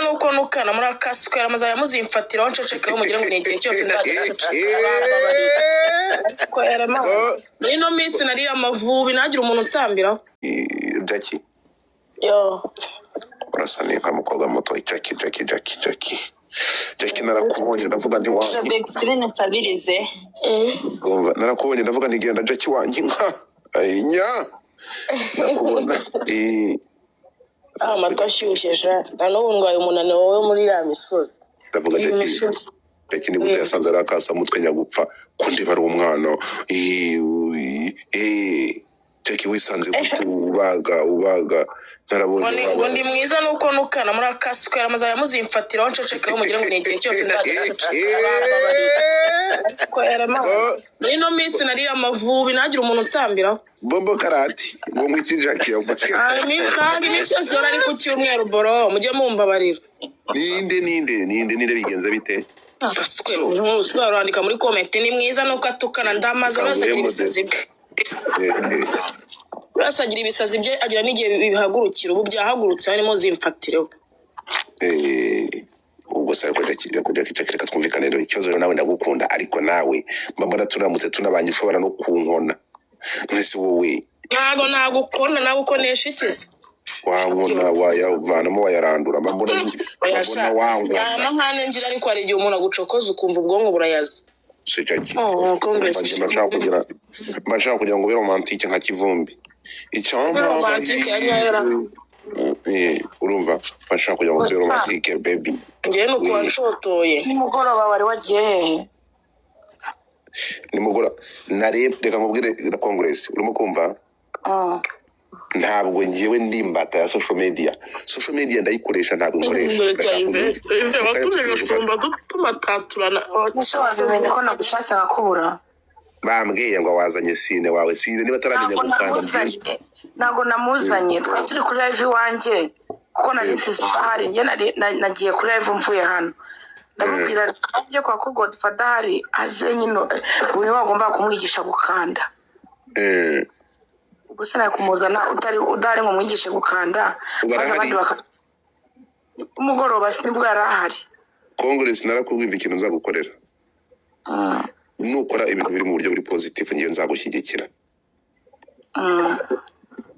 Nuko nukana muri akaswera muzajya muzimfatiraho ncecekaho, mugire ngo ni igihe cyose nzajya nceceka. Square man. Muri ino minsi nariye amavubi, ntagire umuntu unsambiraho. Jackie. Yo. Urasa nka mukobwa muto. Jackie, Jackie, Jackie, Jackie, Jackie, narakubonye ndavuga nti wanjye. Big screen nsabirize. Urumva, narakubonye ndavuga nti genda Jackie wanjye, nka ayinya ndakubona. Ah, amata ashyushye sha, na n'ubu ndwaye umunaniro wowe muri iriya misozi. Ndavuga Iyi Jackie. misozi. Jackie ni gute yasanze ari akasamutwe nyagupfa kundi bari umwana? Jackie, wisanze gute ubaga ubaga ntarabonye? Ngo ndi mwiza nuko nukana muri akaswera muzajya muzimfatiraho ncecekaho, mugire ngo ni igihe cyose nzajya nceceka. Square man. Muri ino minsi nariye amavubi, ntagire umuntu unsambiraho. Bombo karati ngo ngwiki Jackie yafashe. Ntabwo iminsi yose ihora ari ku cyumweru, bro, mujye mumbabarira. Ninde, ninde, ninde, ninde? Bigenze bite? Agaswera urandika muri comment ni mwiza nuko atukana, ndamaze. Buri wese agira ibisazi bye. Buri wese agira ibisazi bye, agira n'igihe bihagurukira. Ubu byahagurutse, harimo zimfatireho. Ubwo se ariko Jackie, Jackie, Jackie, Jackie, reka twumvikane rero. Ikibazo rero, nawe ndagukunda, ariko nawe mba mbona turamutse tunabanye ushobora no kunkona. None se wowe? Ntabwo nagukona, nagukonesha ikizi? Wankona, wayavanamo, wayarandura. Mba mbona wankona. Nta mahane ngira, ariko hari igihe umuntu agucokoza ukumva ubwonko burayaza. Se Jackie. Oh, congress. Mba nshaka kugira ngo ube romantique nka Kivumbi. Icyampa Romantique ya nyayo ra. Urumva, mba nshaka kugira ngo ube romantique, baby. Ngewe ni uko wanshotoye. Nimugoroba wari wagiye hehe? Nimugora nareb, reka nkubwire na Congress, urimo kumva? Mm. Ntabwo ngewe ndi imbata ya social media. Social media ndayikoresha, ntabwo nkoresha. Imbere cya Ive, watumye gashumba tumataturana. Ese wabimenye ko nagushatse nkakubura? Bambwiye ngo wazanye sine wawe. Sine niba ataramenya Ntabwo gukanda. namuzanye, ntabwo namuzanye. Twari turi kuri live iwanjye, kuko nari nsize ahari. Njye nagiye kuri live mvuye hano, ndamubwira njye kwa ko Godfather ahari, aze nyine ubu niwe wagomba kumwigisha gukanda. Ubwo se nari kumuzana utari udahari ngo mwigishe gukanda? Ubu maze arahari? Abandi baka umugoroba nibwo yari ahari. Congress, narakubwira ikintu nzagukorera. Nukora ibintu biri mu buryo buri positive, ngewe nzagushyigikira.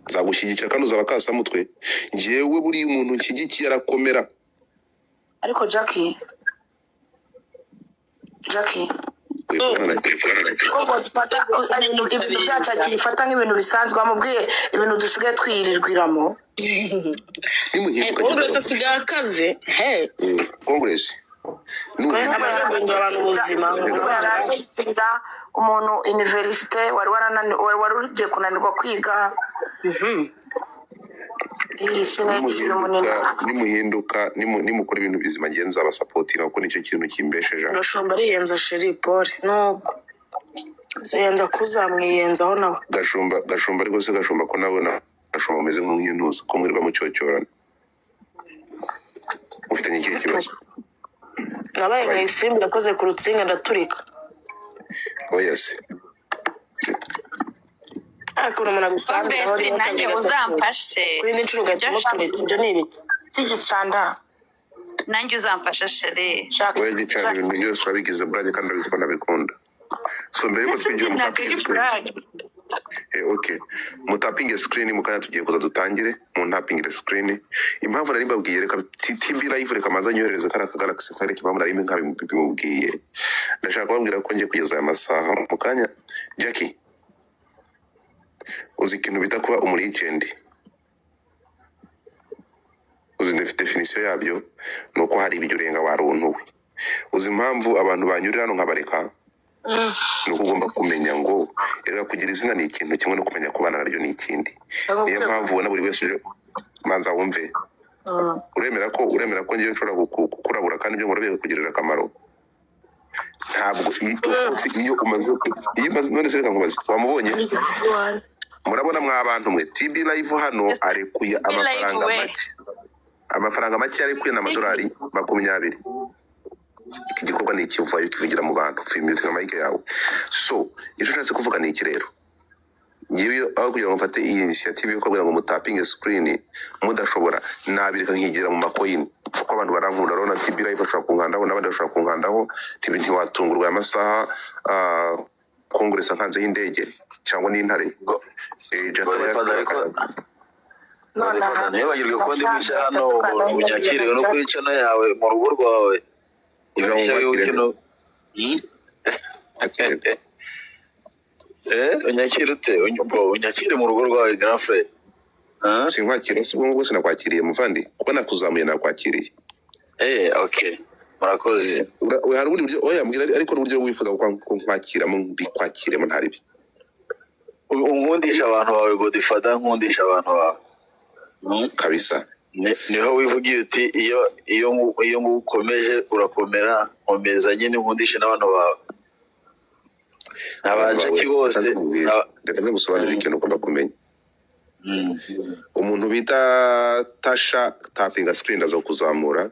Nzagushyigikira kandi uzaba kasamutwe. Ngewe buriya umuntu nshyigikiye arakomera. Ariko Jackie, Jackie, ko Godfather ibintu byacu akibifata nk'ibintu bisanzwe, wamubwiye ibintu dusigaye twiyirirwiramo. Nimuhinduka. Congress asigaye akaze he. Congress. Amaze guhindura abantu ubuzima. Ubwo yari aje yitirira umuntu université wari wari ugiye kunanirwa kwiga. Iyi sinayishyira umunini. Nimuhinduka, nimukora ibintu bizima, ngewe nzabasupportinga, kuko nicyo kintu kimbesheje. Gashumba ariyenza, chérie Paul, nuko ziyenza kuzamwiyenzaho nawe. Gashumba, Gashumba, ariko se Gashumba, ko nabona Gashumba ameze nk'intuza, ko mwirirwa mucyocyorana, ufitanye ikihe kibazo? Nabaye nka isimbi yakoze ku rutsinga ndaturika. Oya se. Ariko umuntu agusambiraho Mbese rimwe, nanjye kabiri, gatatu, uzamfashe. ku yindi nshuro ugahita umuturitsa, ibyo ni ibiki? Cy'igicanda. Nanjye uzamfasha, chérie. Shaka. Oya gicana, ibintu byose wabigize burage kandi urabizi ko nabikunda. So mbere yuko twinjira mu Ntabwo tapinge ari screen. burage. Okay, mutapinge screen, mu kanya tugiye kuza dutangire. Mu ntapingire screen. Impamvu nari mbabwiye, reka TB Live, reka maze nyoherereze kariya ka Galaxy kwereka impamvu nari nkabimubwiye. Ndashaka kubabwira ko ngiye kugeza aya masaha mu kanya. Jackie, uzi ikintu bita kuba umu legend? Uzi definition yabyo? Ni uko hari ibyo urenga waruntuwe. Uzi impamvu abantu banyurira hano nkabareka? Ni uko ugomba kumenya ngo rero kugira izina ni ikintu kimwe, no kumenya kubana naryo ni ikindi. Niyo mpamvu ubona buri wese uje manza wumve. Uremera ko ngewe nshobora kukurabura kandi ibyo nkora bikakugirira akamaro? Ntabwo iyo umaze, none se reka nkubaze, wamubonye? Murabona mwa bantu mwe, TB Live hano arekuye TB Live amafaranga we. make, amafaranga make yarekuye ni amadolari 20. Iki gikorwa ni ikivayo kivugira mu bantu. Mute mic yawe. So icyo ushatse kuvuga ni iki rero? Ngewe aho kugira ngo mfate iyi initiative yo kubabwira ngo mutapinge screen, mudashobora, nabireka nkigira mu macoin, kuko abantu barankunda. Urabona TB Live bashobora kunkandaho, n'abandi bashobora kunkandaho. Ntiwatungurwa aya masaha, Congress nkanzeho indege cyangwa n'intare. Jack aba Godfather, ariko Nonaha. Godfather, ntiwibagirwe ko ndi mushya hano. Amafaranga Unyakiriwe no kuri channel yawe mu rugo rwawe. Kugira ngo Ibishya nkwakire. kino. Hmm? Akire. Unyakire ute? Bro, unyakire mu rugo rwawe, grand frère. Huh? Sinkwakira si ubwo ngubwo, sinakwakiriye muvandi, kuko nakuzamuye, nakwakiriye. Okay, murakoze. Hari ubundi buryo? Oya, mbwira ariko n'uburyo wifuza ko nkwakiramo, mbikwakiremo, ntaribi. Unkundisha abantu bawe, Godfather, nkundisha abantu bawe. Kabisa. Niho wivugiye uti iyo ngukomeje urakomera, nkomeza nyine nkundishe n'abantu bawe, Abantu abajaki bawe, bose. reka nzikubwire. Reka nzigusobanurire ikintu ugomba kumenya. Umuntu bita Tasha, tapinga screen, ndaza kukuzamura.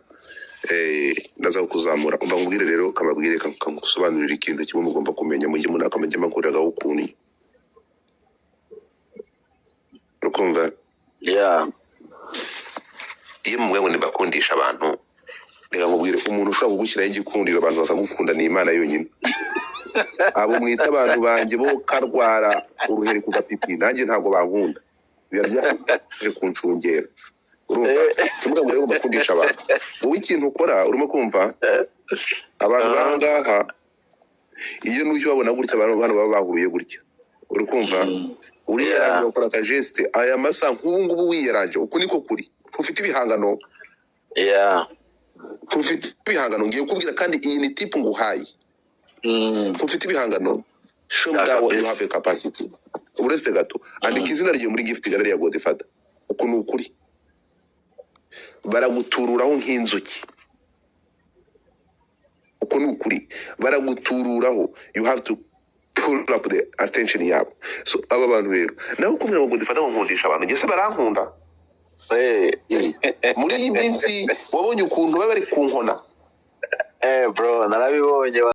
Ndaza kukuzamura. Umva nkubwire rero, kababwire, kagusobanurira ikintu kimwe mugomba kumenya mu gihe umuntu akamajya amakuru ukuntu urukumva. Yeah. Iyo mubwiye ngo ntibakundisha abantu, reka nkubwire, umuntu ushobora kugushyiraho igikundiro abantu bakagukunda ni Imana yonyine. Abo mwita abantu banjye bo karwara uruheri ku gapipi, nanjye ntabwo bankunda, biba byaje kunshungera. Urumva, tuvuga ngo rero bakundisha abantu, wowe ikintu ukora, urimo kumva abantu Ah. baha ngaha, iyo n'ujya ubabona gutya, abantu hano baba bahuruye gutya, uri kumva? Uriyaranje, ukora akageste aya masaha nk'ubu ngubu wiyaranje, uku niko kuri, ntufite ibihangano. Ntufite ibihangano, ngiye kukubwira, kandi iyi ni tip nguhaye. Ntufite ibihangano, show Yeah, that you kabisa. have a capacity. Uretse gato, andika izina ryawe muri gift gallery ya Godfather. Uku ni ukuri, baragutururaho nk'inzuki. Uku ni ukuri, baragutururaho. You have to pull up the attention yabo. So aba bantu rero, nawe kumbwira ngo Godfather, ngo nkundisha abantu, njye se barankunda? Muri iyi minsi wabonye ukuntu baba bari kunkona. Bro, narabibonye.